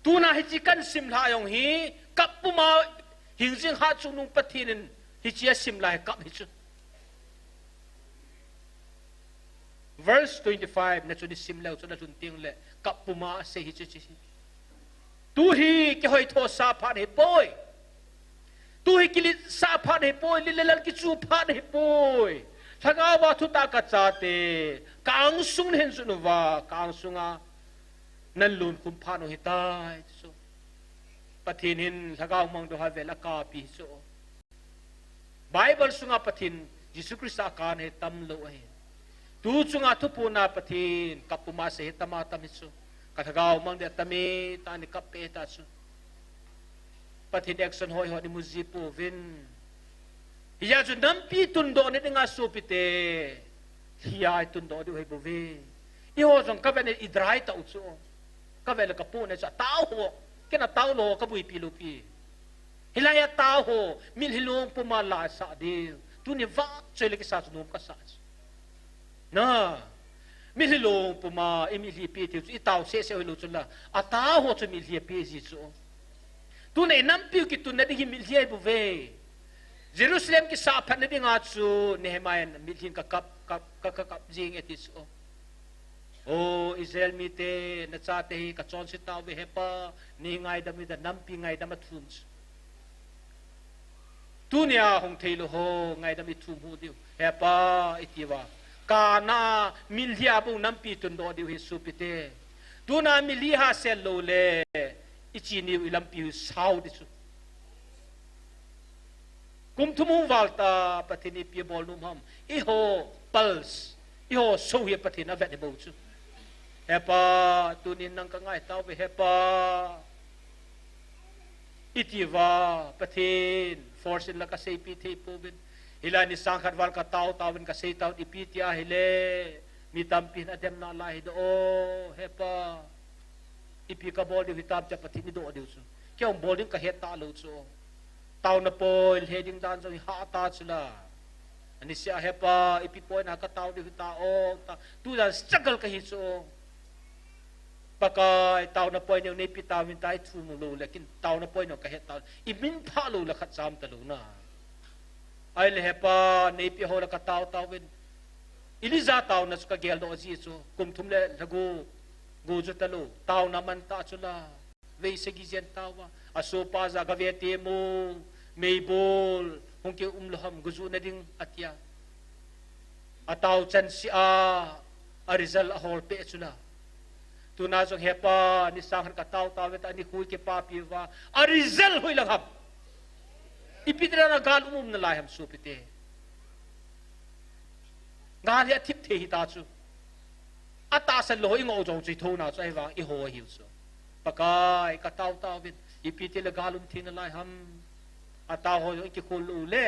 Tuna hiche kahin sim lhah jong hi kap puma hingjing hatchungnung Pathen in hiche asim lai kap hi chu. Verse twenty-five na chu isim leu chun alhun tengle kap puma asei hi chu chi. Tu hi kihoithosah phat ahipoi. Tu hi kiletsah phat ahipoi, lit le lal kichu phat ahipoi. Lhagao a thutah kachate, ka angsung nahin jun uva, ka angsunga nahin lonkhum phat u ahitai chu. Pathen hin lhagao mangdoh a vel akapi chu. Bible sunga Pathen Jesu Christa akan hi tamlou ahi. Tu chunga thuphon a Pathen kap puma asei hi tam a tam hi chu. Ka lhagao mang ding atam e, tani kap peh ta chu. Pathen action hoi hon imu ji pouvin. Hijeh chun nampi tundohna dinga sopite. Hiya itundoh diu ahibouve. Eiho jong kavet le i dry tau chu. Kavet le kapohna chu atao ho. Ken atao lou ho kabuipi lou pi. Hilai a tao ho, mitlhi long puma la sah diu. Tuni vah choi le kisa chu nom kasah chu. Na, mitlhi long puma, i mitlhi pe thei chu, i tao sese hilou chu la. Atao ho chu mitlhi pe ji chu. Tuna i nampiu kitunna ding hi mitlhi ahibouve. Jerusalem kisah phatna dinga chu, Nehemiah in mitlhi in ka kap, kap, ka, ka kap jing e ti chu. O Israel mite, nachate hi kachonse tauve Hepa, nei ngaidam in tia nampi ngaidam athum chu. Tunia hung thei lou ho ngaidam ithum hih diu. Hepa, iti uva. Kana mitlhi a bou nampi tundoh diu hi sopite. Tuna mitlhi hahsat lou le, ichiniu ilampiu sao ding chu. Kum thum hung val ta, Pathen in ipi abol nom ham. Eiho pulse, eiho sou hi Pathen in avet hi bou chu. Hepa, tunin nang kangai tauve Hepa. Iti uva, Pathen, force in la kaseipi thei pouvin. Hilai ni sang khat val katao tauvin kasei tauvin ipi tia hile. Mi tampin adem nalai hi doh o, Hepa. Ipi kabol diu hitam tia Pathen in eidoh diu chu. Kei jong bol ding kahet talou chu. Taona poi, lhe ding dan jong iha ta chu la. Anisea Hepa, ipi poina katao diu hita o, ta. Tujan struggle kahi chu. Pakai, taona poi neo neipe tauvin ta ithum lou le, ken taona poi neo kahet ta. Imin phalou le khat cham talou na. Ahile Hepa, neipe ho la katao tauvin. Elijah taona chu kageldoh ji chu, kum thum le lha gup, gup chu talou, taona man ta chu la, vei sagi jen taova, asopa ja gave te mo, meibol, hung kium lou ham, gujuh na ding, atia. Atao chan seh a, a result ahol peh chu la. Tuna jong Hepa, ni sang khat katao taove ta, nikho kipapi uva, a result hoilang ham. Ipi tia na gal um um nalai ham sopite. Gal hi athip thei hita chu. Atahsan lou ho ingou jong chu ithona chu ahivang iho ahiu chu. Pakai katao taovin. Ipi tile gal um thei nalai ham. Atao ho jong i kikhol lou le,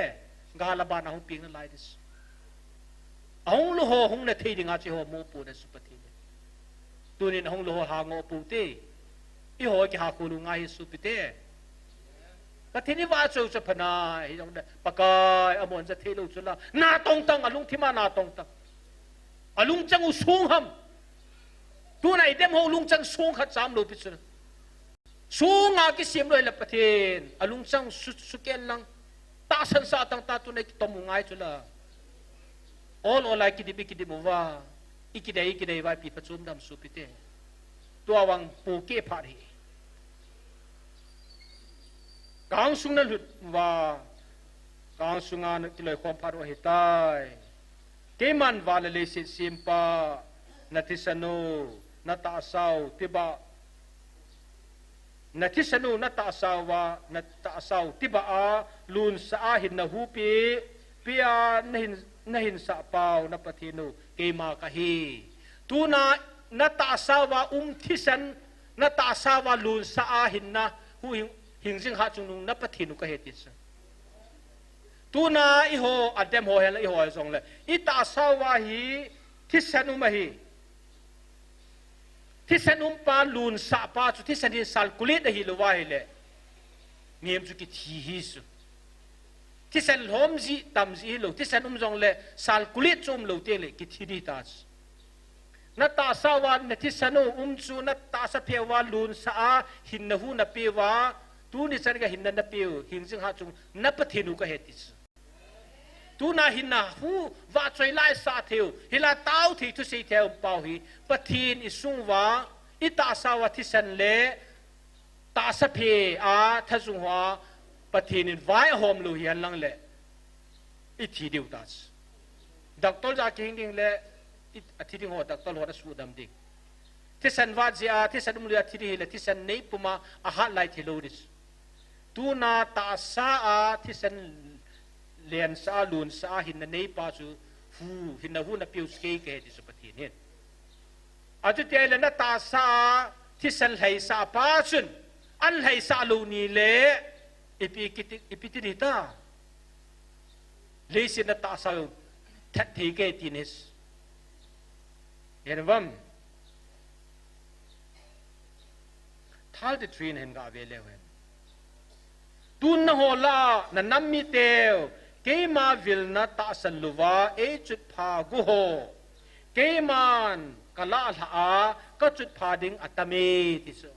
gal a ban a hung peng nalai ding. Ahung lou ho hung na thei dinga chu eiho mopohna chu Pathen in. Tunin ahung lou ho hango pou te. Eiho kiha khol u ngai hi sopite. Pathen i vahchoi u chu pha nai, hijongle Pakai amun ja thei lou chu la. Na tong tang, alungthim a na tong tang. Alungchang u song ham. Tuna i dem ho lungchang song khat cham lou pi chu. Sunga kisem lou le Pathen, alungchang su, suken lang. Tahsan sah tang ta tuna i kitom u ngai chu la. Ol ol a i kidim, i kidim uva. I kidei, i kidei uva ipi phachom dem sopite. Tua vang pohkeh phat hi. Kang sung na lut uva. Kang sunga na kiloikhom phat u ahitai. Keiman van le leiset sempa, na thisan u, na tahsa u, tibah, na thisan u, na tahsa uva, na tahsa u, tibah a, lunsah a hinna huhpi, pia na hin, na hinsah pau, na Pathen u, keima kahi. Tuna, na tahsa uva um thisan, na tahsa uva lunsah a hinna, hu hing, hingjing hatchungnung, na Pathen u kahi ti chu. Tuna eiho, adem ho hen la eiho jongle. I tahsa uva hi, thisan um ahi. Thisan um pa lunsah pa chu, thisan hin calculate ahi lou va ahile. Mihem chu kithi hi chu. Thisan lhom ji, tam ji hi lou. Thisan um jongle, calculate chu um lou teng le, kithi ding ta chu. Na tahsa uva na thisan u um chu, na tahsa phe uva lunsah a, hinna hu na pe uva, tuni chan gei hinna na pe u, hingjing hatchung, na Pathen u kahi ti chu. Tuna hinna hu, vahchoi lai sah thei u, hilai tao thei thusei thei u pau hi, Pathen i sung uva, i tahsa uva thisan le, tahsa phe a, thajung hoa, Pathen in vai ahom lou hihen lang le, i thi diu ta chu. Doctor ja kihing ding le, i, athi ding ho, doctor ho na sudam ding. Thisan vat jeh a, thisan um lou a thi ding hile, thisan nei puma ahat lai thei lou ding. Tuna tahsa a, thisan lensah a, lunsah a, hinna nei pa chu, hu, hinna hu na pe u chu kei kahi ti chu Pathen hin. Achuti ahile na tahsa a, thisan lhaisah pa chun, an lhaisah lou ni le, ipi kiti, ipi ti ding ta. Leiset na tahsa u, that thei kei ti nis. Hen vam. Thal ti three na hin ga ve leu hen. Tun na ho la, na nam miteu, keima vilna tahsan louva, ei chutpha gu ho. Keiman, ka lah lhah a, ka chutpha ding atam e, ti chu.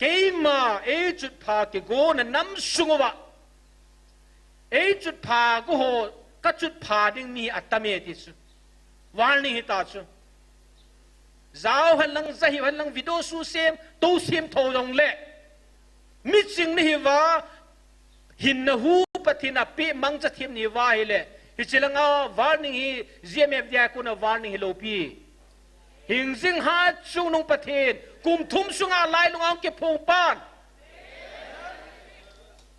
Keima, ei chutpha kigo na nam sung uva. Ei chutpha gu ho, ka chutpha ding mi atam e ti chu. Warning hi ta chu. Jao hen lang, ja hiu hen lang, video su sem, tou sem tho jong le. Miching nahi uva, hinna hu Pathen a pe mangcha them nahi uva ahile. Hiche langa warning hi, G M F D I a kona warning hi lou pi. Hingjing hatchungnung Pathen, kum thum sunga lailung a hung kiphong pan.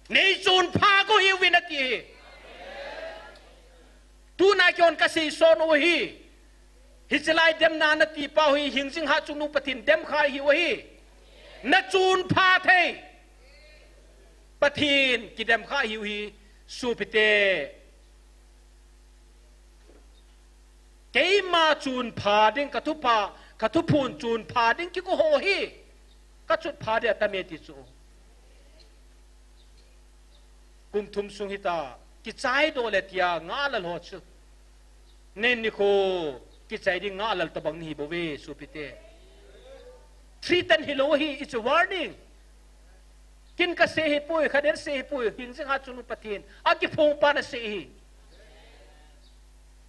Nei chunpha gu hiuvin ati hi. Tuna kihon ka seison u hi. Hiche lai demna nati pau hi, hingjing hatchungnung Pathen demkha hiu hi. Na chunpha thei. Pathen kidemkha hiu hi, sopite. Keima chunpha ding, ka thupha, ka thuphon chunpha ding kigo ho hi. Ka chutpha ding atam e ti chu. Kum thum sung hita, kichai doh le tia, ngahlel ho chu. Nei nikho, kichai ding ngahlel tabang nahi bouve, sopite. Threaten hilou hi, it's a warning. Kin ka sei hipoi, khaden sei hipoi, hingjing hatchungnung Pathen. Akiphong pa na sei hi.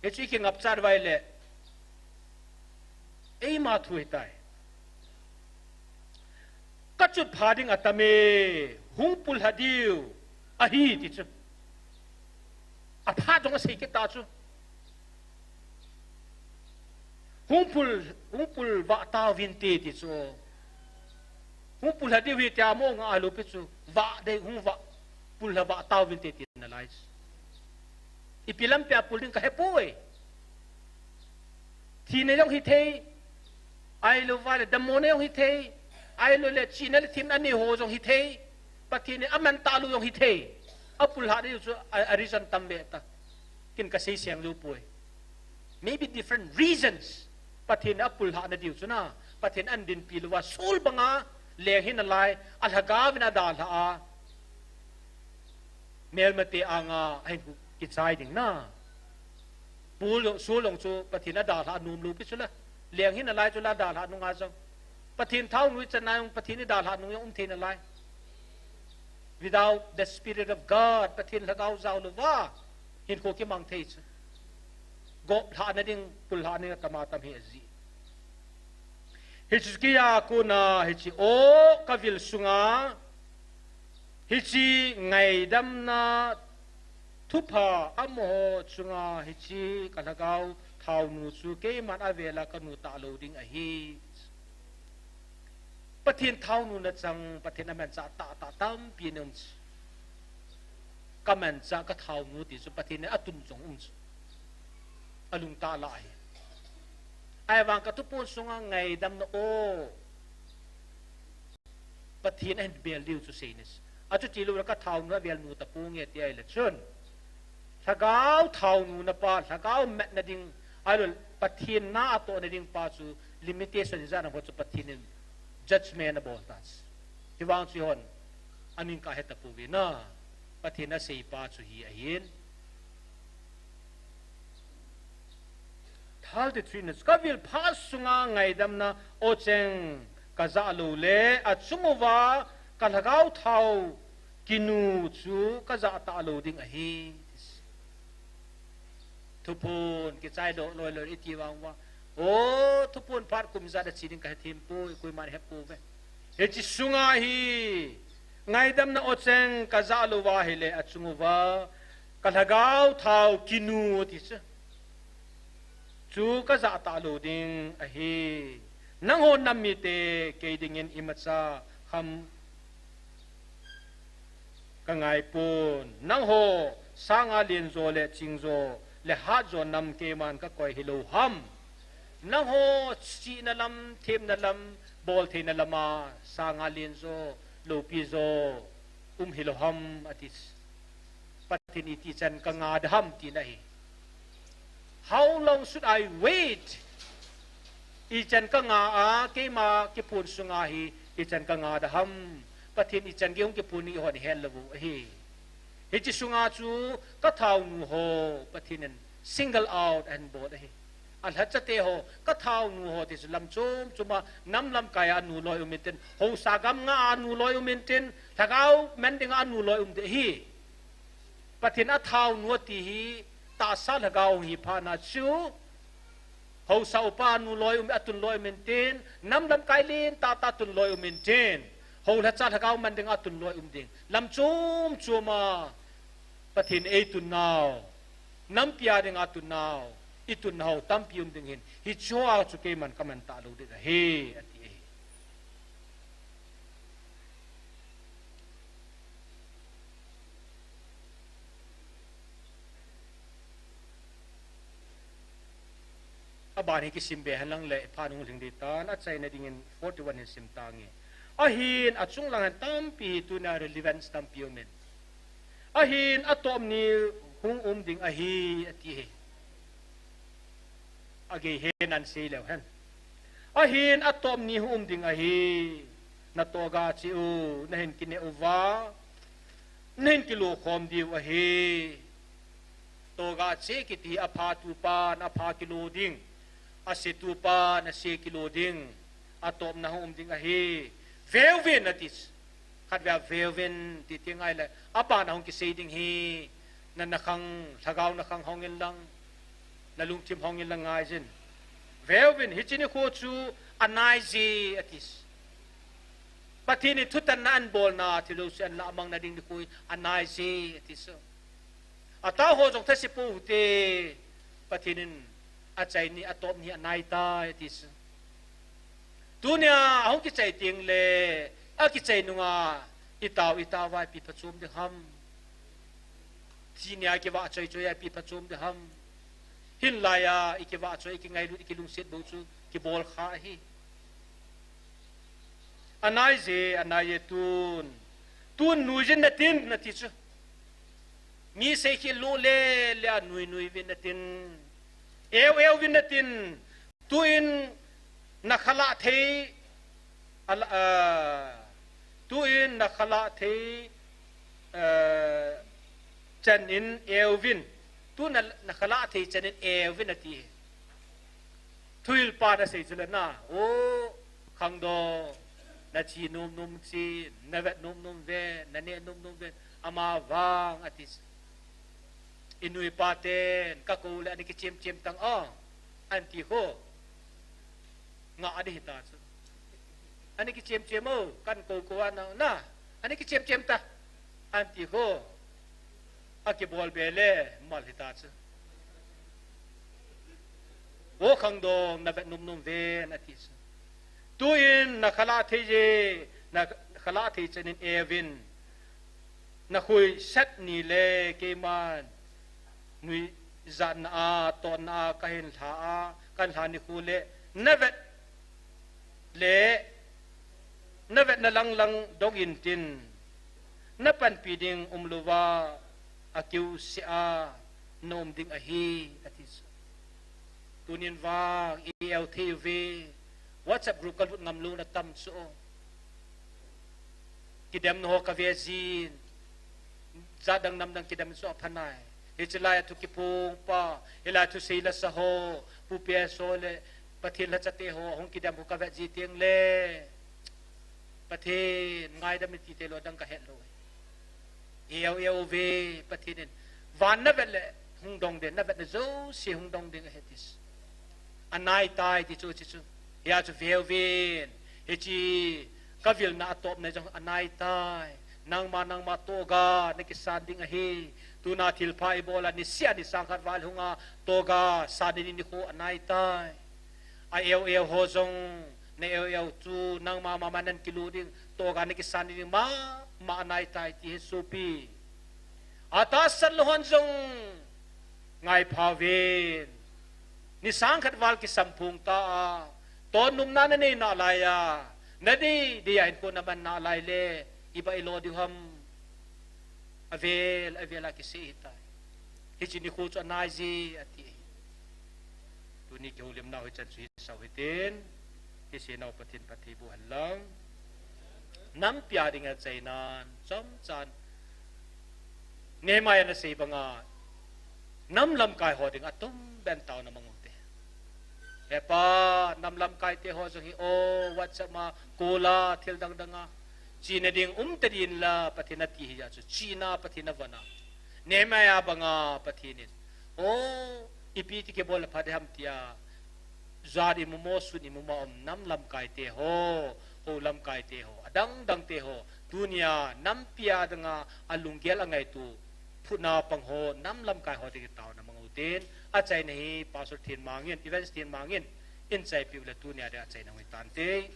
Hichu i kingapchat uva ahile. Eima thu hitai. Ka chutpha ding atam e, hung pullha diu ahi ti chu. Aphat jong asei kit ta chu. Hung pull, hung pull vah tauvin te ti chu. Hung pullha diu hi tia mo nga lou pi chu. Vah dei hung vah, pullha vah tauvin te ti nalai chu. Ipi lampi a pull ding ka hepoi. Thina jong hithei. Ahilouva le damna jong hithei. Ahilou le chihna le themna nei ho jong hithei. Pathen in aman talou jong hithei. Apulhah na diu chu a, a reason tam be ta. Ken kasei seng jou poi. Maybe different reasons. Pathen in apulhah na diu chu na. Pathen in ahin dinpi lou va, Saul banga leng hina lai, alhagao vin adalhah a. Melmate anga ahin kichai ding na. Paul jong, Saul jong chu Pathen in adalhah anom lou pi chu la. Leng hina lai chu la adalhah nunga jong. Pathen thaonu ichan na jong, Pathen in dalhah nung jong um thei nalai. Without the Spirit of God, Pathen lhagao jao lou va, hinkho kimang thei chu. Goplhah na ding, pullhah na ding atam atam hi aji. Hichu kia kona, hiche o kavil sunga, hiche ngaidamna thupha amaho chunga hiche kalhagao thaonu chu keiman avela kanu talou ding ahi. Pathen thaonu nachang, Pathen amanchah tahtah tampi ana um chu. Kamanchah kathaonu ti chu Pathen in atun jong um chu. Alungtah lah ahi. Ahivang kathupon sunga ngaidamna o Pathen ahin bel diu chu seina. Achuti loule kathaonu avel nu taponge ti ahile chun. Lhagao thaonu na pa, lhagao matna ding, ahilou Pathen na atoh na ding pa chu limitation ijat ham khat chu Pathen in judgment abol ta chu. Hivang chu hon, aning kahe tapouve na, Pathen asei pa chu hi ahin. Thirty-three na, kavil phat sunga ngaidamna ocheng kajah loule, achung uva kalhagao thao kinu chu kajah talou ding ahi. Thuphon kichai lou loi loi iti vang uva. O, thuphon phat kum ijat ache ding kahe thempoi, koiman hepouve. Hiche sunga hi, ngaidamna ocheng kajah lou va ahile achung uva, kalhagao thao kinu ti chu. Chu kajah talou ding ahi. Nangho nam mite kei dingin imacha ham kangaipon. Nangho sanga lenjo le chingjo le hatjo nam keiman kakoi hilou ham. Nangho chihna lam, themna lam, boltheina lama sanga lenjo, loupi jo, um hilou ham ati. Pathen in iti chan kanga da ham tina ahi. How long should I wait? Ichan kanga a, keima kiphun sunga hi, ichan kanga da ham. Pathen ichan kihung kiphun ni hon hel lou ahi. Hiche sunga chu kathaonu ho, Pathen in single out ahin bol ahi. Alhachate ho, kathaonu ho ti chu lam chom choma, nam lamkai a anu loi um intin, haosa gam nga a anu loi um intin, lhagao man dinga anu loi um ding ahi. Pathen athaonu ati hi, tahsa lhagao hi phat na chu, haosa upa anu loi um, atun loi um intin, nam lamkai lentah tah tun loi um intin, hou lhacha lhagao man dinga atun loi um ding. Lam chom choma, Pathen eitun nau, nampi a dinga tun nau, itun nau tampi um ding ahin, hichea chu keiman kaman talou ding ahi, ati ahi. Aban hi kisim be henlang le, phat hung lhing ding tan, achaina dingin forty-one hin sim tange. Ahin, achung lang hin tampi hi tunia relevance tampi um in. Ahin, atop ni hung um ding ahi, ati hi. Agei he nan sei leu hen. Ahin, atop ni hung um ding ahi. Natoh ga cheh u, nahin kineh uva, nahin kilo khom diu ahi. Toh ga cheh kiti hi apha tupan apha kilo ding, ase tupan ase kilo ding, atopna hung um ding ahi. Veuvin ati. Khatvei a veuvin ti ti ngai le, aban a hung kisei ding hi, na, na khang, lhagao na khang hong in lang, na lungthim hong in lang ngai jin. Veuvin, hiche nikho chu anai je ati. Pathen in thutanna abolna, thil jouse alamang na ding nikho hi anai je ati. Atao ho jong thase pou hite, Pathen in achaini atop ni anai tai ati. Tunia ahung kichai teng le, akichai nunga, itao, itao a ipi phachom ding ham. Tunia kivah choi choi a ipi phachom ding ham. Hinlai a, ikivah choi, ikingailut, ikilungset bou chu, kibol kha ahi. Anai je, anai je tun. Tun nuijin natin, nati chu. Mi seikhel lou le, le a nui nui vin natin. Eu eu vin natin. Tuin nakhalah thei, ala, ah, tuin nakhalah thei, ah, chanin euvin. Tu na, nakhalah thei chanin euvin ati. Thuhilpa nasei chu le na, o, khangdong, nache nom nom che, navet nom nom ve, naneh nom nom ve, ama vang ati. Inuipa ten, kakou le, ana kichem chem tang o, anti ho. Nga adi hita chu. Ana kichem chem o, kan kou kou ana, na, ana kichem chem ta, anti ho. Akibol be le, mal hita chu. O khangdong, navet nom nom ven, ati chu. Tuin nakhalah thei je, nakhalah thei chanin euvin. Nakhui set ni le keiman nuijatna a, tonna a, kahin lha a, kan lha nikho le, navet le, navetna lang lang dong intin, napanpi ding umlouva, akiu se a, naum ding ahi, ati chu. Tunin vang, i eu thei uve, WhatsApp group kalut ngam louna tam chu. Kidemna ho kave jin, jat dang nam dang kidem chu aphanai. Hiche lai a thu kiphong pa, hilai thusei lasa ho, Pu P S ho le, Pathen lhacha te ho, hung kidem ho kavet ji teng le. Pathen, ngaidam in ti te lou dang kahet lou. Eu eu ve, Pathen in. Van navet le, hung dong ding, navetna jouse hung dong ding ahi ati chu. Anai tai ti chu, ti chu. Hia chu veu vin. Hiche, kavilna atopna jong anai tai. Nangma, nangma toga, nakisan ding ahi. Tuna thilpha ibol a, nisih a, nisang khat val hunga, toga, san ni nikho anai tai. A eu eu ho jong, na eu eu chu, nangma mama nan kilu ding, toga nakisan ding, ma, ma anai tai ti hi sopi. Atahsan lou hon jong, ngaipha uvin. Nisang khat val kisamphong ta a, tonnumna nanei nalai a, nadei, dei a hinkho naman nalai le, iba ilo diu ham. Avel, avel a kisei hitai. Hiche nikho chu anai je, ati. Tuni kihoulimnau hichan chu hisah u hitin, hisenau Pathen phattheiboh hen lang. Nampi a dinga chainan, chomchan. Nehemiah in asei banga, nam lamkai ho dinga atum ben taona mang u hite. He Pa, nam lamkai te ho jong hi, o, WhatsApp ma, call a, thil dang dang a. Chena ding um ta din la, Pathen ati hi a chu, chena Pathen avon a. Nehemiah banga Pathen in, o, ipi ti kibol le pha ding ham tia, jat imu mo, sun imu mo a um nam lamkai te ho, hou lamkai te ho, adang dang te ho, tunia nampi a dinga alunggel angaito, phutna pang ho, nam lamkai ho te kitaona mang u hitin, achaina hi Pastor Thenmang in, Evans Thenmang in, in chaipiu le tunia dinga achaina hung hi tante.